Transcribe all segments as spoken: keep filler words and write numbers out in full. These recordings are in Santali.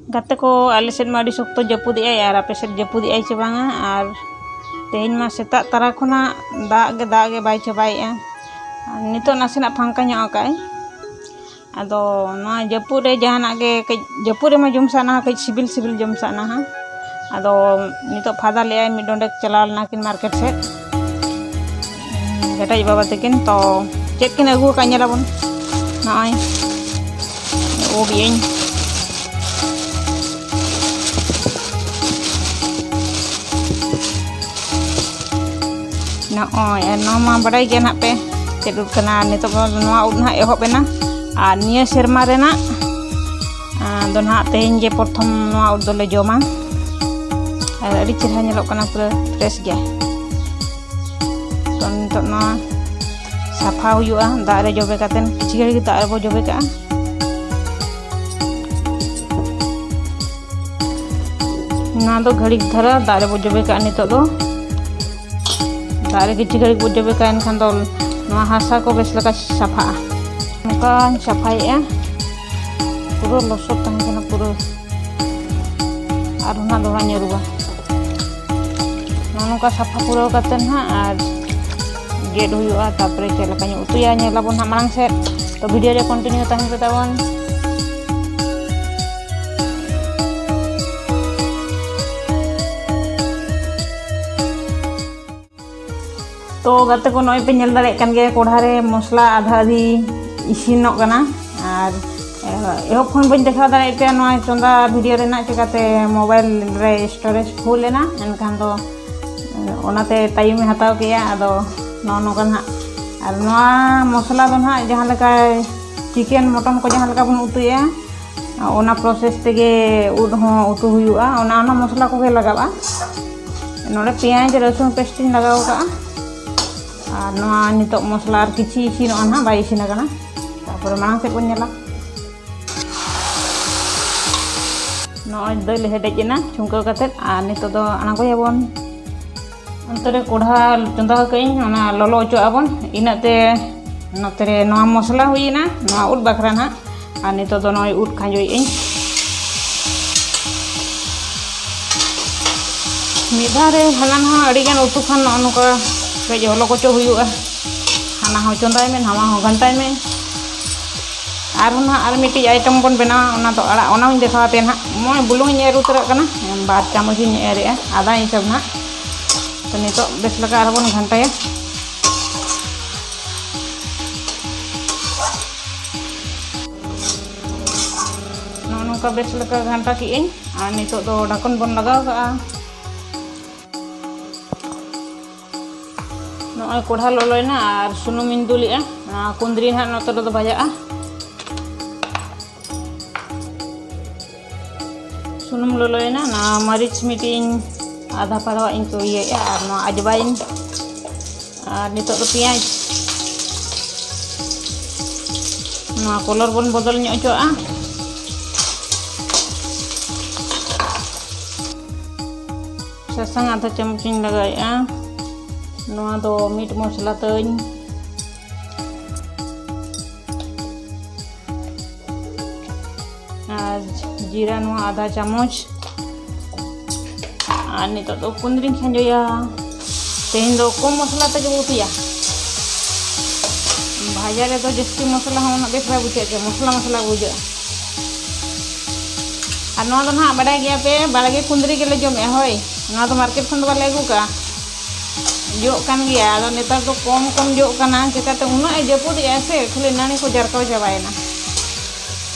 ᱜᱟᱛᱮ ᱠᱚ, ᱟᱞᱮ ᱥᱮᱫ ᱢᱟ ᱟᱹᱰᱤ ᱥᱚᱠᱛᱚ ᱡᱟᱹᱯᱩᱫᱮᱜᱼᱟᱭ, ᱟᱨ ᱟᱯᱮ ᱥᱮᱫ ᱡᱟᱹᱯᱩᱫᱮᱜᱼᱟᱭ ᱪᱮ ᱵᱟᱝᱟ? ᱟᱨ ᱛᱮᱦᱮᱧ ᱢᱟ ᱥᱮᱛᱟᱜ ᱛᱟᱨᱟ ᱠᱷᱚᱱᱟᱜ ᱫᱟᱜ ᱜᱮ ᱫᱟᱜ ᱜᱮ ᱵᱟᱭ ᱪᱟᱵᱟᱭᱮᱜᱼᱟ᱾ ᱟᱨ ᱱᱤᱛᱚᱜ ᱱᱟᱥᱮᱱᱟᱜ ᱯᱷᱟᱸᱠᱟ ᱧᱚᱜ ᱟᱠᱟᱫᱼᱟᱭ᱾ ᱟᱫᱚ ᱱᱚᱣᱟ ᱡᱟᱹᱯᱩᱫ ᱨᱮ ᱡᱟᱦᱟᱱᱟᱜ ᱜᱮ ᱠᱟᱹᱡ, ᱡᱟᱹᱯᱩᱫ ᱨᱮᱢᱟ ᱡᱚᱢ ᱥᱟᱱᱟᱣᱟ, ᱠᱟᱹᱡ ᱥᱤᱵᱤᱞ ᱥᱤᱵᱤᱞ ᱡᱚᱢ ᱥᱟᱱᱟᱣᱟ᱾ ᱟᱫᱚ ᱱᱤᱛᱚᱜ ᱯᱷᱟᱫᱟ ᱞᱮᱜᱼᱟᱭ, ᱢᱤᱫ ᱰᱚᱸᱰᱮᱠ ᱪᱟᱞᱟᱣ ᱞᱮᱱᱟ ᱠᱤᱱ ᱢᱟᱨᱠᱮᱴ ᱥᱮᱫ, ᱜᱮᱴᱟᱡ ᱵᱟᱵᱟ ᱛᱟᱹᱠᱤᱱ᱾ ᱛᱚ ᱪᱮᱫ ᱠᱤᱱ ᱟᱹᱜᱩ ᱟᱠᱟᱫ, ᱧᱮᱞᱟᱵᱚᱱ᱾ ᱱᱚᱜᱼᱚᱭ ᱩᱵ ᱤᱭᱟᱹᱧ, ᱱᱚᱜᱼᱚᱭ, ᱟᱨ ᱱᱚᱣᱟ ᱢᱟ ᱵᱟᱰᱟᱭ ᱜᱮᱭᱟ ᱱᱟᱦᱟᱜ ᱯᱮ ᱪᱮᱫ ᱩᱫ ᱠᱟᱱᱟ᱾ ᱱᱤᱛᱚᱜ ᱫᱚ ᱱᱚᱣᱟ ᱩᱫ ᱱᱟᱦᱟᱜ ᱮᱦᱚᱵ ᱮᱱᱟ, ᱟᱨ ᱱᱤᱭᱟᱹ ᱥᱮᱨᱢᱟ ᱨᱮᱱᱟᱜ, ᱟᱸ, ᱫᱚ ᱱᱟᱦᱟᱜ ᱛᱮᱦᱮᱧ ᱜᱮ ᱯᱨᱚᱛᱷᱚᱢ ᱱᱚᱣᱟ ᱩᱫ ᱫᱚᱞᱮ ᱡᱚᱢᱟ᱾ ᱟᱨ ᱟᱹᱰᱤ ᱪᱮᱦᱨᱟ ᱧᱮᱞᱚᱜ ᱠᱟᱱᱟ, ᱯᱩᱨᱟᱹ ᱯᱷᱨᱮᱥ ᱜᱮᱭᱟ᱾ ᱛᱚ ᱱᱤᱛᱚᱜ ᱱᱚᱣᱟ ᱥᱟᱯᱷᱟ ᱦᱩᱭᱩᱜᱼᱟ ᱫᱟᱜ ᱨᱮ ᱡᱚᱵᱮ ᱠᱟᱛᱮᱱ, ᱠᱤᱪᱷᱩ ᱜᱷᱟᱹᱲᱤᱡ ᱫᱟᱜ ᱨᱮᱵᱚ ᱡᱚᱵᱮ ᱠᱟᱜᱼᱟ᱾ ᱱᱚᱣᱟ ᱫᱚ ᱜᱷᱟᱹᱲᱤᱠ ᱫᱷᱟᱨᱟ ᱫᱟᱜ ᱨᱮᱵᱚ ᱡᱚᱵᱮ ᱠᱟᱜᱼᱟ᱾ ᱱᱤᱛᱚᱜ ᱫᱚ ᱫᱟᱜ ᱨᱮ ᱠᱤᱪᱷᱩ ᱜᱷᱟᱹᱲᱤᱡ ᱵᱚ ᱡᱚᱵᱮ ᱠᱟᱜᱼᱟ, ᱮᱱᱠᱷᱟᱱ ᱫᱚ ᱱᱚᱣᱟ ᱦᱟᱥᱟ ᱠᱚ ᱵᱮᱥ ᱞᱮᱠᱟ ᱥᱟᱯᱷᱟᱜᱼᱟ᱾ ᱱᱚᱝᱠᱟᱧ ᱥᱟᱯᱷᱟᱭᱮᱫᱼᱟ, ᱯᱩᱨᱟᱹ ᱞᱚᱥᱚᱫ ᱛᱟᱦᱮᱸ ᱠᱟᱱᱟ ᱯᱩᱨᱟᱹ, ᱟᱨᱦᱚᱸ ᱱᱟᱜ ᱫᱚᱦᱲᱟᱧ ᱟᱹᱨᱩᱵᱟ᱾ ᱱᱚᱜᱼᱚ ᱱᱚᱝᱠᱟ ᱥᱟᱯᱷᱟ ᱯᱩᱨᱟᱹᱣ ᱠᱟᱛᱮ ᱱᱟᱦᱟᱜ ᱟᱨ ᱜᱮᱫ ᱦᱩᱭᱩᱜᱼᱟ, ᱛᱟᱨᱯᱚᱨᱮ ᱪᱮᱫ ᱞᱮᱠᱟᱧ ᱩᱛᱩᱭᱟ ᱧᱮᱞᱟᱵᱚᱱ ᱱᱟᱦᱟᱜ ᱢᱟᱲᱟᱝ ᱥᱮᱫ᱾ ᱛᱚ ᱵᱷᱤᱰᱤᱭᱳ ᱨᱮ ᱠᱚᱱᱴᱤᱱᱤᱭᱩ ᱛᱟᱦᱮᱱ ᱯᱮ ᱛᱟᱵᱚᱱ᱾ ᱛᱚ ᱜᱟᱛᱮ ᱠᱚ, ᱱᱚᱜᱼᱚᱭ ᱯᱮ ᱧᱮᱞ ᱫᱟᱲᱮᱭᱟᱜ ᱠᱟᱱ ᱜᱮᱭᱟ, ᱠᱚᱲᱦᱟ ᱨᱮ ᱢᱚᱥᱞᱟ ᱟᱫᱷᱟ ᱟᱫᱷᱤ ᱤᱥᱤᱱᱚᱜ ᱠᱟᱱᱟ᱾ ᱟᱨ ᱮᱦᱚᱵ ᱠᱷᱚᱱ ᱵᱟᱹᱧ ᱫᱮᱠᱷᱟᱣ ᱫᱟᱲᱮᱭᱟᱜ ᱯᱮᱭᱟ ᱱᱚᱣᱟ ᱪᱚᱸᱫᱟ ᱵᱷᱤᱰᱤᱭᱳ ᱨᱮᱱᱟᱜ, ᱪᱤᱠᱟᱹᱛᱮ ᱢᱳᱵᱟᱭᱤᱞ ᱨᱮ ᱥᱴᱳᱨᱮᱡᱽ ᱯᱷᱩᱞ ᱮᱱᱟ, ᱮᱱᱠᱷᱟᱱ ᱫᱚ ᱚᱱᱟᱛᱮ ᱴᱟᱭᱤᱢᱮ ᱦᱟᱛᱟᱣ ᱠᱮᱜᱼᱟ᱾ ᱟᱫᱚ ᱱᱚᱜᱼᱚ ᱱᱚᱝᱠᱟ ᱱᱟᱦᱟᱜ, ᱟᱨ ᱱᱚᱣᱟ ᱢᱚᱥᱞᱟ ᱫᱚ ᱱᱟᱦᱟᱜ ᱡᱟᱦᱟᱸ ᱞᱮᱠᱟ ᱪᱤᱠᱮᱱ ᱢᱚᱴᱚᱱ ᱠᱚ ᱡᱟᱦᱟᱸ ᱞᱮᱠᱟ ᱵᱚᱱ ᱩᱛᱩᱭᱟ, ᱚᱱᱟ ᱯᱨᱚᱥᱮᱥ ᱛᱮᱜᱮ ᱩᱫ ᱦᱚᱸ ᱩᱛᱩ ᱦᱩᱭᱩᱜᱼᱟ᱾ ᱚᱱᱟ, ᱚᱱᱟ ᱢᱚᱥᱞᱟ ᱠᱚᱜᱮ ᱞᱟᱜᱟᱜᱼᱟ᱾ ᱱᱚᱰᱮ ᱯᱮᱸᱭᱟᱡᱽ, ᱨᱟᱹᱥᱩᱱ ᱯᱮᱥᱴ ᱤᱧ ᱞᱟᱜᱟᱣ ᱠᱟᱜᱼᱟ᱾ ᱟᱨ ᱱᱚᱣᱟ ᱱᱤᱛᱚᱜ ᱢᱚᱥᱞᱟ ᱟᱨ ᱠᱤᱪᱷᱤ ᱤᱥᱤᱱᱚᱜᱼᱟ ᱱᱟᱦᱟᱜ, ᱵᱟᱭ ᱤᱥᱤᱱ ᱟᱠᱟᱱᱟ᱾ ᱛᱟᱨᱯᱚᱨᱮ ᱢᱟᱲᱟᱝ ᱥᱮᱫ ᱵᱚᱱ ᱧᱮᱞᱟ᱾ ᱱᱚᱜᱼᱚᱭ ᱫᱟᱹᱞ ᱦᱮᱰᱮᱡ ᱮᱱᱟ ᱪᱷᱩᱝᱠᱟᱹᱣ ᱠᱟᱛᱮᱫ, ᱟᱨ ᱱᱤᱛᱚᱜ ᱫᱚ ᱟᱬᱜᱚᱭᱟᱵᱚᱱ᱾ ᱚᱱᱛᱮ ᱨᱮ ᱠᱚᱲᱦᱟ ᱪᱚᱸᱫᱟ ᱟᱠᱟᱫ ᱟᱹᱧ, ᱚᱱᱟ ᱞᱚᱞᱚ ᱦᱚᱪᱚᱣᱟᱜᱼᱟ ᱵᱚᱱ᱾ ᱤᱱᱟᱹᱜ ᱛᱮ ᱱᱚᱛᱮ ᱨᱮ ᱱᱚᱣᱟ ᱢᱚᱥᱞᱟ ᱦᱩᱭᱮᱱᱟ, ᱱᱚᱣᱟ ᱩᱫ ᱵᱟᱠᱷᱨᱟ ᱱᱟᱦᱟᱜ᱾ ᱟᱨ ᱱᱤᱛᱚᱜ ᱫᱚ ᱱᱚᱜᱼᱚᱭ ᱩᱫ ᱠᱷᱟᱸᱡᱚᱭᱮᱫ ᱟᱹᱧ᱾ ᱢᱤᱫ ᱫᱷᱟᱣ ᱨᱮ ᱦᱟᱱᱟ ᱱᱟᱣᱟ ᱟᱹᱰᱤᱜᱟᱱ ᱩᱛᱩ ᱠᱷᱟᱱ ᱱᱚᱜᱼᱚ ᱱᱚᱝᱠᱟ ᱠᱟᱹᱡ ᱦᱚᱞᱚ ᱠᱚᱪᱚ ᱦᱩᱭᱩᱜᱼᱟ᱾ ᱦᱟᱱᱟ ᱦᱚᱸ ᱪᱚᱸᱫᱟᱭ ᱢᱮ, ᱱᱟᱣᱟ ᱦᱚᱸ ᱜᱷᱟᱱᱴᱟᱭ ᱢᱮ᱾ ᱟᱨᱦᱚᱸ ᱱᱟᱦᱟᱜ ᱟᱨ ᱢᱤᱫᱴᱤᱡ item ᱵᱚᱱ ᱵᱮᱱᱟᱣᱟ, ᱚᱱᱟ ᱫᱚ ᱟᱲᱟᱜ, ᱚᱱᱟ ᱦᱚᱸᱧ ᱫᱮᱠᱷᱟᱣ ᱟᱯᱮᱭᱟ ᱱᱟᱦᱟᱜ᱾ ᱱᱚᱜᱼᱚᱭ ᱵᱩᱞᱩᱝ ᱤᱧ ᱮᱨ ᱩᱛᱟᱹᱨᱟᱜ ᱠᱟᱱᱟ, ᱵᱟᱨ ᱪᱟᱢᱚᱪ ᱤᱧ ᱮᱨᱮᱜᱼᱟ, ᱟᱫᱟ ᱦᱤᱥᱟᱹᱵ ᱱᱟᱦᱟᱜ᱾ ᱛᱚ ᱱᱤᱛᱚᱜ ᱵᱮᱥ ᱞᱮᱠᱟ ᱟᱨᱦᱚᱸ ᱵᱚᱱ ᱜᱷᱟᱱᱴᱟᱭᱟ᱾ ᱱᱚᱜᱼᱚ ᱱᱚᱝᱠᱟ ᱵᱮᱥ ᱞᱮᱠᱟ ᱜᱷᱟᱱᱴᱟ ᱠᱮᱜᱼᱟᱹᱧ᱾ ᱟᱨ ᱱᱤᱛᱚᱜ ᱫᱚ ᱰᱷᱟᱠᱚᱱ ᱵᱚᱱ ᱞᱟᱜᱟᱣ ᱠᱟᱜᱼᱟ᱾ ᱱᱚᱜᱼᱚᱭ ᱠᱚᱲᱦᱟ ᱞᱚᱞᱚᱭᱮᱱᱟ ᱟᱨ ᱥᱩᱱᱩᱢᱤᱧ ᱫᱩᱞᱮᱜᱼᱟ᱾ ᱱᱚᱣᱟ ᱠᱩᱸᱫᱽᱨᱤ ᱱᱟᱦᱟᱜ ᱱᱚᱛᱮ ᱨᱮᱫᱚ ᱵᱷᱟᱡᱟᱜᱼᱟ᱾ ᱥᱩᱱᱩᱢ ᱞᱚᱞᱚᱭᱮᱱᱟ, ᱱᱚᱣᱟ ᱢᱟᱹᱨᱤᱪ ᱢᱤᱫᱴᱤᱡ ᱤᱧ ᱟᱫᱷᱟ ᱯᱟᱲᱟᱣᱟᱜ ᱤᱧ ᱤᱭᱟᱹᱭᱮᱜᱼᱟ ᱟᱨ ᱱᱚᱣᱟ ᱟᱡᱽᱣᱟᱭᱤᱱ ᱟᱨ ᱱᱤᱛᱚᱜ ᱫᱚ ᱯᱮᱸᱭᱟᱡᱽ᱾ ᱱᱚᱣᱟ colour ᱵᱚᱱ ᱵᱚᱫᱚᱞ ᱧᱚᱜ ᱦᱚᱪᱚᱣᱟᱜᱼᱟ᱾ ᱥᱟᱥᱟᱝ ᱟᱫᱷᱟ ᱪᱟᱢᱚᱪ ᱤᱧ ᱞᱟᱜᱟᱣᱮᱜᱼᱟ᱾ ᱱᱚᱣᱟ ᱫᱚ meat ᱢᱚᱥᱞᱟ ᱛᱟᱹᱧ᱾ ᱟᱨ ᱡᱤᱨᱟ ᱱᱚᱣᱟ ᱟᱫᱷᱟ ᱪᱟᱢᱚᱪ᱾ ᱟᱨ ᱱᱤᱛᱚᱜ ᱫᱚ ᱠᱩᱸᱫᱽᱨᱤᱧ ᱠᱷᱟᱸᱡᱚᱭᱟ᱾ ᱛᱮᱦᱮᱧ ᱫᱚ ᱠᱚᱢ ᱢᱚᱥᱞᱟ ᱛᱮᱜᱮ ᱵᱚ ᱩᱛᱩᱭᱟ᱾ ᱵᱷᱟᱡᱟ ᱨᱮᱫᱚ ᱡᱟᱹᱥᱛᱤ ᱢᱚᱥᱞᱟ ᱦᱚᱸ ᱩᱱᱟᱹᱜ ᱵᱮᱥ ᱵᱟᱭ ᱵᱩᱡᱷᱟᱹᱜᱼᱟ, ᱡᱮ ᱢᱚᱥᱞᱟ ᱢᱚᱥᱞᱟ ᱵᱩᱡᱷᱟᱹᱜᱼᱟ᱾ ᱟᱨ ᱱᱚᱣᱟ ᱫᱚ ᱱᱟᱦᱟᱜ ᱵᱟᱰᱟᱭ ᱜᱮᱭᱟ ᱯᱮ, ᱵᱟᱲᱜᱮ ᱠᱩᱸᱫᱽᱨᱤ ᱜᱮᱞᱮ ᱡᱚᱢᱮᱜᱼᱟ᱾ ᱦᱳᱭ, ᱱᱚᱣᱟ ᱫᱚ market ᱠᱷᱚᱱ ᱫᱚ ᱵᱟᱞᱮ ᱟᱹᱜᱩ ᱠᱟᱜᱼᱟ, ᱡᱚᱜ ᱠᱟᱱ ᱜᱮᱭᱟ᱾ ᱟᱫᱚ ᱱᱮᱛᱟᱨ ᱫᱚ ᱠᱚᱢ ᱠᱚᱢ ᱡᱚᱜ ᱠᱟᱱᱟ, ᱪᱤᱠᱟᱹᱛᱮ ᱩᱱᱟᱹᱜ ᱮ ᱡᱟᱹᱯᱩᱫᱮᱜᱼᱟ ᱥᱮ, ᱠᱷᱟᱹᱞᱤ ᱱᱟᱹᱲᱤ ᱠᱚ ᱡᱟᱨᱠᱟᱣ ᱪᱟᱵᱟᱭᱮᱱᱟ᱾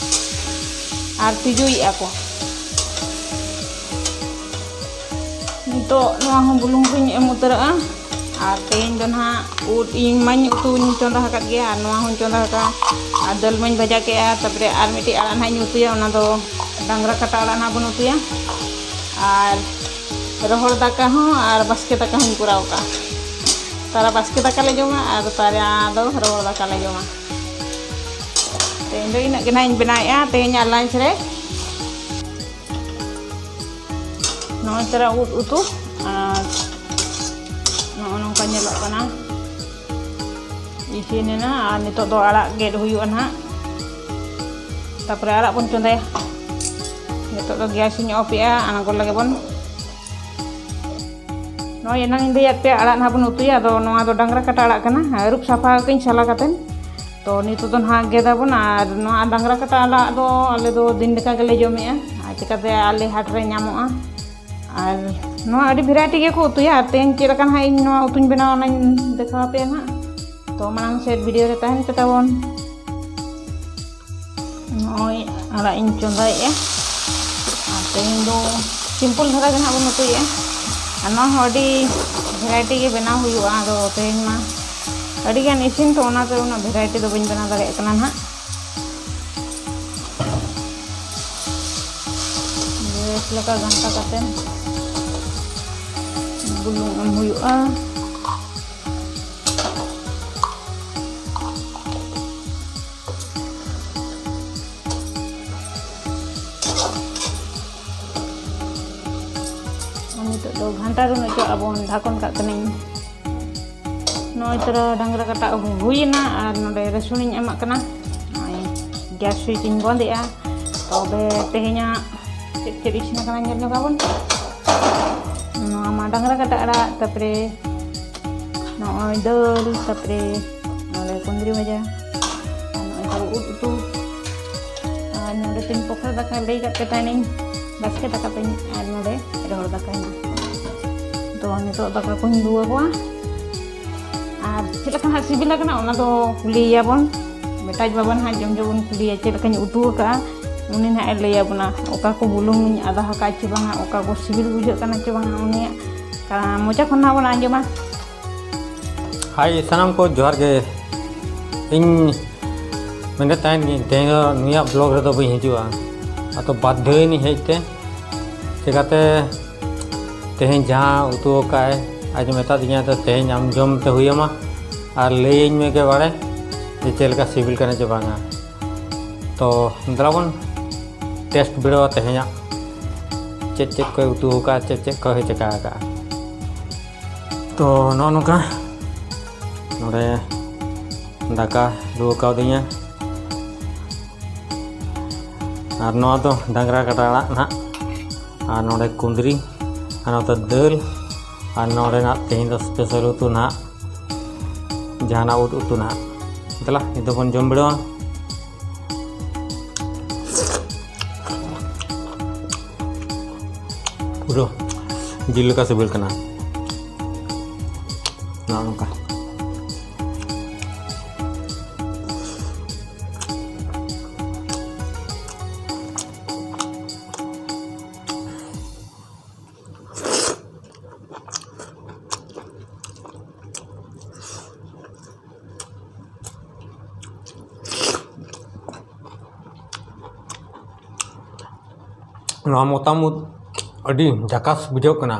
ᱟᱨ ᱛᱤᱡᱩᱭᱮᱫᱼᱟ ᱠᱚ᱾ ᱱᱤᱛᱚᱜ ᱱᱚᱣᱟ ᱦᱚᱸ ᱵᱩᱞᱩᱝ ᱠᱚᱧ ᱮᱢ ᱩᱛᱟᱹᱨᱟᱜᱼᱟ᱾ ᱟᱨ ᱛᱮᱦᱮᱧ ᱫᱚ ᱱᱟᱦᱟᱜ ᱩᱫ, ᱤᱧ ᱢᱟᱧ ᱩᱛᱩᱧ ᱪᱚᱸᱫᱟ ᱟᱠᱟᱫ ᱜᱮᱭᱟ ᱟᱨ ᱱᱚᱣᱟ ᱦᱚᱸᱧ ᱪᱚᱸᱫᱟ ᱟᱠᱟᱫᱼᱟ᱾ ᱟᱨ ᱫᱟᱹᱞ ᱢᱟᱧ ᱵᱷᱟᱡᱟ ᱠᱮᱜᱼᱟ, ᱛᱟᱨᱯᱚᱨᱮ ᱟᱨ ᱢᱤᱫᱴᱤᱡ ᱟᱲᱟᱜ ᱱᱟᱦᱟᱜ ᱤᱧ ᱩᱛᱩᱭᱟ, ᱚᱱᱟ ᱫᱚ ᱰᱟᱝᱨᱟ ᱠᱟᱴᱟ ᱟᱲᱟᱜ ᱱᱟᱦᱟᱜ ᱵᱚᱱ ᱩᱛᱩᱭᱟ᱾ ᱟᱨ ᱨᱚᱦᱚᱲ ᱫᱟᱠᱟ ᱦᱚᱸ ᱟᱨ ᱵᱟᱥᱠᱮ ᱫᱟᱠᱟ ᱦᱚᱸᱧ ᱠᱚᱨᱟᱣ ᱠᱟᱜᱼᱟ᱾ ᱛᱟᱨᱟ ᱵᱟᱥᱠᱮ ᱫᱟᱠᱟ ᱞᱮ ᱡᱚᱢᱟ ᱟᱨ ᱛᱟᱨᱟ ᱫᱚ ᱨᱚᱦᱚᱲ ᱫᱟᱠᱟ ᱞᱮ ᱡᱚᱢᱟ᱾ ᱛᱮᱦᱮᱧ ᱫᱚ ᱤᱱᱟᱹᱜ ᱜᱮ ᱱᱟᱦᱟᱜ ᱤᱧ ᱵᱮᱱᱟᱣᱮᱫᱼᱟ ᱛᱮᱦᱮᱧᱟᱜ lunch ᱨᱮ᱾ ᱱᱚᱜᱼᱚᱭ ᱛᱟᱨᱟ ᱩᱫ ᱩᱛᱩ ᱟᱨ ᱱᱚᱜᱼᱚ ᱱᱚᱝᱠᱟ ᱧᱮᱞᱚᱜ ᱠᱟᱱᱟ, ᱤᱥᱤᱱ ᱮᱱᱟ᱾ ᱟᱨ ᱱᱤᱛᱚᱜ ᱫᱚ ᱟᱲᱟᱜ ᱜᱮᱫ ᱦᱩᱭᱩᱜᱼᱟ ᱱᱟᱦᱟᱜ, ᱛᱟᱨᱯᱚᱨᱮ ᱟᱲᱟᱜ ᱵᱚᱱ ᱪᱚᱸᱫᱟᱭᱟ᱾ ᱱᱤᱛᱚᱜ ᱫᱚ gas ᱤᱧ off ᱮᱜᱼᱟ, ᱟᱬᱜᱚ ᱞᱟᱹᱜᱤᱫ ᱵᱚᱱ᱾ ᱱᱚᱜᱼᱚᱭ ᱮᱱᱟᱝ ᱤᱧ ᱞᱟᱹᱭᱟᱫ ᱯᱮᱭᱟ ᱟᱲᱟᱜ ᱱᱟᱦᱟᱜ ᱵᱚᱱ ᱩᱛᱩᱭᱟ, ᱟᱫᱚ ᱱᱚᱣᱟ ᱫᱚ ᱰᱟᱝᱨᱟ ᱠᱟᱴᱟ ᱟᱲᱟᱜ ᱠᱟᱱᱟ, ᱟᱹᱨᱩᱵ ᱥᱟᱯᱷᱟ ᱠᱟᱹᱧ ᱥᱟᱞᱟ ᱠᱟᱛᱮ᱾ ᱛᱚ ᱱᱤᱛᱚᱜ ᱫᱚ ᱱᱟᱦᱟᱜ ᱜᱮᱫᱟᱵᱚᱱ, ᱟᱨ ᱱᱚᱣᱟ ᱰᱟᱝᱨᱟ ᱠᱟᱴᱟ ᱟᱲᱟᱜ ᱫᱚ ᱟᱞᱮ ᱫᱚ ᱫᱤᱱ ᱞᱮᱠᱟ ᱜᱮᱞᱮ ᱡᱚᱢᱮᱜᱼᱟ, ᱟᱨ ᱪᱤᱠᱟᱹᱛᱮ ᱟᱞᱮ ᱦᱟᱴ ᱨᱮ ᱧᱟᱢᱚᱜᱼᱟ᱾ ᱟᱨ ᱱᱚᱣᱟ ᱟᱹᱰᱤ variety ᱜᱮᱠᱚ ᱩᱛᱩᱭᱟ, ᱟᱨ ᱛᱮᱦᱮᱧ ᱪᱮᱫ ᱞᱮᱠᱟ ᱱᱟᱦᱟᱜ ᱤᱧ ᱱᱚᱣᱟ ᱩᱛᱩᱧ ᱵᱮᱱᱟᱣᱟ ᱚᱱᱟᱧ ᱫᱮᱠᱷᱟᱣ ᱟᱯᱮᱭᱟ ᱱᱟᱦᱟᱜ᱾ ᱛᱚ ᱢᱟᱲᱟᱝ ᱥᱮᱫ video ᱨᱮ ᱛᱟᱦᱮᱱ ᱯᱮ ᱛᱟᱵᱚᱱ᱾ ᱱᱚᱜᱼᱚᱭ ᱟᱲᱟᱜ ᱤᱧ ᱪᱚᱸᱫᱟᱭᱮᱜᱼᱟ, ᱟᱨ ᱛᱮᱦᱮᱧ ᱫᱚ simple ᱫᱷᱟᱨᱟ ᱜᱮ ᱱᱟᱦᱟᱜ ᱵᱚᱱ ᱩᱛᱩᱭᱮᱜᱼᱟ᱾ ᱟᱨ ᱱᱚᱣᱟ ᱦᱚᱸ ᱟᱹᱰᱤ variety ᱜᱮ ᱵᱮᱱᱟᱣ ᱦᱩᱭᱩᱜᱼᱟ, ᱟᱫᱚ ᱛᱮᱦᱮᱧ ᱢᱟ ᱟᱹᱰᱤᱜᱟᱱ ᱤᱥᱤᱱ, ᱛᱚ ᱚᱱᱟᱛᱮ ᱩᱱᱟᱹᱜ variety ᱫᱚ ᱵᱟᱹᱧ ᱵᱮᱱᱟᱣ ᱫᱟᱲᱮᱭᱟᱜ ᱠᱟᱱᱟ ᱱᱟᱦᱟᱜ᱾ ᱵᱮᱥ ᱞᱮᱠᱟ ᱜᱷᱟᱱᱴᱟ ᱠᱟᱛᱮ ᱵᱩᱞᱩᱝ ᱮᱢ ᱦᱩᱭᱩᱜᱼᱟ᱾ ᱟᱨ ᱱᱤᱛᱚᱜ ᱫᱚ ᱜᱷᱟᱱᱴᱟ ᱨᱩᱱ ᱚᱪᱚᱣᱟᱜ ᱵᱚᱱ, ᱰᱷᱟᱠᱚᱱ ᱠᱟᱜ ᱠᱟᱹᱱᱟᱹᱧ᱾ ᱱᱚᱜᱼᱚᱭ ᱛᱚᱨᱟ ᱰᱟᱝᱨᱟ ᱠᱟᱴᱟ ᱟᱹᱜᱩ ᱦᱩᱭᱮᱱᱟ, ᱟᱨ ᱱᱚᱰᱮ ᱨᱟᱹᱥᱩᱱᱤᱧ ᱮᱢᱟᱜ ᱠᱟᱱᱟ᱾ ᱱᱚᱜᱼᱚᱭ gas switch ᱤᱧ ᱵᱚᱱᱫᱮᱜᱼᱟ᱾ ᱛᱚᱵᱮ ᱛᱮᱦᱮᱧᱟᱜ ᱪᱮᱫ ᱪᱮᱫ ᱤᱥᱤᱱ ᱟᱠᱟᱱᱟ ᱧᱮᱞ ᱧᱚᱜᱟᱵᱚᱱ᱾ ᱱᱚᱣᱟ ᱢᱟ ᱰᱟᱝᱨᱟ ᱠᱟᱴᱟ ᱟᱲᱟᱜ, ᱛᱟᱨᱯᱚᱨᱮ ᱱᱚᱜᱼᱚᱭ ᱫᱟᱹᱞ, ᱛᱟᱨᱯᱚᱨᱮ ᱱᱚᱰᱮ ᱠᱩᱸᱫᱽᱨᱤ ᱵᱷᱟᱡᱟ, ᱟᱨ ᱱᱚᱜᱼᱚᱭ ᱛᱟᱵᱚ ᱩᱫ ᱩᱛᱩ, ᱟᱨ ᱱᱚᱰᱮ ᱛᱤᱧ ᱯᱚᱠᱷᱨᱟ ᱫᱟᱠᱟ ᱞᱟᱹᱭ ᱠᱟᱜ ᱯᱮ ᱛᱟᱦᱮᱱᱤᱧ, ᱵᱟᱥᱠᱮ ᱫᱟᱠᱟ ᱛᱤᱧ, ᱟᱨ ᱱᱚᱰᱮ ᱨᱚᱦᱚᱲ ᱫᱟᱠᱟ ᱦᱮᱱᱟᱜᱼᱟ᱾ ᱛᱚ ᱱᱤᱛᱚᱜ ᱫᱟᱠᱟ ᱠᱚᱧ ᱞᱩ ᱟᱠᱚᱣᱟ, ᱟᱨ ᱪᱮᱫ ᱞᱮᱠᱟ ᱦᱟᱸᱜ ᱥᱤᱵᱤᱞ ᱟᱠᱟᱱᱟ ᱚᱱᱟ ᱫᱚ ᱠᱩᱞᱤᱭᱮᱭᱟᱵᱚᱱ᱾ ᱢᱮᱴᱟᱡ ᱵᱟᱵᱟ ᱱᱟᱦᱟᱜ ᱡᱚᱢ ᱡᱚᱢ ᱵᱚᱱ ᱠᱩᱞᱤᱭᱟ ᱪᱮᱫ ᱞᱮᱠᱟᱧ ᱩᱛᱩ ᱟᱠᱟᱜᱼᱟ, ᱩᱱᱤ ᱱᱟᱦᱟᱜ ᱮ ᱞᱟᱹᱭ ᱟᱵᱚᱱᱟ ᱚᱠᱟ ᱠᱚ ᱵᱩᱞᱩᱝ ᱤᱧ ᱟᱫᱟ ᱟᱠᱟᱫ ᱪᱮ ᱵᱟᱝᱟ, ᱚᱠᱟ ᱠᱚ ᱥᱤᱵᱤᱞ ᱵᱩᱡᱷᱟᱹᱜ ᱠᱟᱱᱟ ᱪᱮ ᱵᱟᱝᱟ, ᱩᱱᱤᱭᱟᱜ ᱠᱟ-, ᱢᱚᱪᱟ ᱠᱷᱚᱱ ᱱᱟᱦᱟᱜ ᱵᱚᱱ ᱟᱸᱡᱚᱢᱟ᱾ ᱦᱟᱭ ᱥᱟᱱᱟᱢ ᱠᱚ ᱡᱚᱦᱟᱨ ᱜᱮ᱾ ᱤᱧ ᱢᱮᱱᱮᱫ ᱛᱟᱦᱮᱱ ᱜᱤᱧ ᱛᱮᱦᱮᱧ ᱫᱚ ᱱᱩᱭᱟᱜ vlog ᱨᱮᱫᱚ ᱵᱟᱹᱧ ᱦᱤᱡᱩᱜᱼᱟ, ᱟᱫᱚ ᱵᱟᱫᱽᱫᱷᱚᱭᱮᱱᱟᱹᱧ ᱦᱮᱡ ᱛᱮ᱾ ᱪᱤᱠᱟᱹᱛᱮ ᱛᱮᱦᱮᱧ ᱡᱟᱦᱟᱸ ᱩᱛᱩ ᱟᱠᱟᱫ ᱟᱭ ᱟᱡ ᱢᱮᱛᱟ ᱫᱤᱧᱟ, ᱛᱚ ᱛᱮᱦᱮᱧ ᱟᱢ ᱡᱚᱢ ᱛᱮ ᱦᱩᱭ ᱟᱢᱟ ᱟᱨ ᱞᱟᱹᱭᱟᱹᱧ ᱢᱮ ᱜᱮ ᱵᱟᱲᱮ ᱡᱮ ᱪᱮᱫ ᱞᱮᱠᱟ ᱥᱤᱵᱤᱞ ᱠᱟᱱᱟ ᱪᱮ ᱵᱟᱝᱟ᱾ ᱛᱚ ᱫᱮᱞᱟ ᱵᱚᱱ test ᱵᱤᱰᱟᱹᱣᱟ ᱛᱮᱦᱮᱧᱟᱜ ᱪᱮᱫ ᱪᱮᱫ ᱠᱚᱭ ᱩᱛᱩ ᱟᱠᱟᱫᱼᱟ, ᱪᱮᱫ ᱪᱮᱫ ᱠᱚᱭ ᱪᱤᱠᱟ ᱟᱠᱟᱫᱼᱟ᱾ ᱛᱚ ᱱᱚᱜᱼᱚ ᱱᱚᱝᱠᱟ ᱱᱚᱰᱮ ᱫᱟᱠᱟ ᱞᱩ ᱠᱟᱣᱫᱤᱧᱟ᱾ ᱟᱨ ᱱᱚᱣᱟ ᱫᱚ ᱰᱟᱝᱨᱟ ᱠᱟᱴᱟ ᱟᱲᱟᱜ ᱱᱟᱦᱟᱜ, ᱟᱨ ᱱᱚᱰᱮ ᱠᱩᱸᱫᱽᱨᱤ, ᱟᱨ ᱱᱚᱛᱮ ᱫᱟᱹᱞ, ᱟᱨ ᱱᱚᱰᱮᱱᱟᱜ ᱛᱮᱦᱮᱧ ᱫᱚ ᱥᱯᱮᱥᱟᱞ ᱩᱛᱩ ᱱᱟᱦᱟᱜ, ᱡᱟᱦᱟᱱᱟᱜ ᱩᱫ ᱩᱛᱩ ᱱᱟᱦᱟᱜ᱾ ᱫᱮᱞᱟ, ᱱᱤᱛᱚᱜ ᱵᱚᱱ ᱡᱚᱢ ᱵᱤᱰᱟᱹᱣᱟ᱾ ᱯᱩᱨᱟᱹ ᱡᱤᱞ ᱞᱮᱠᱟ ᱥᱤᱵᱤᱞ ᱠᱟᱱᱟ᱾ ᱱᱚᱜᱼᱚ ᱱᱚᱝᱠᱟ᱾ ᱱᱚᱣᱟ ᱢᱚᱛᱟᱢ ᱩᱫ ᱟᱹᱰᱤ ᱡᱟᱠᱟᱥ ᱵᱩᱡᱷᱟᱹᱜ ᱠᱟᱱᱟ᱾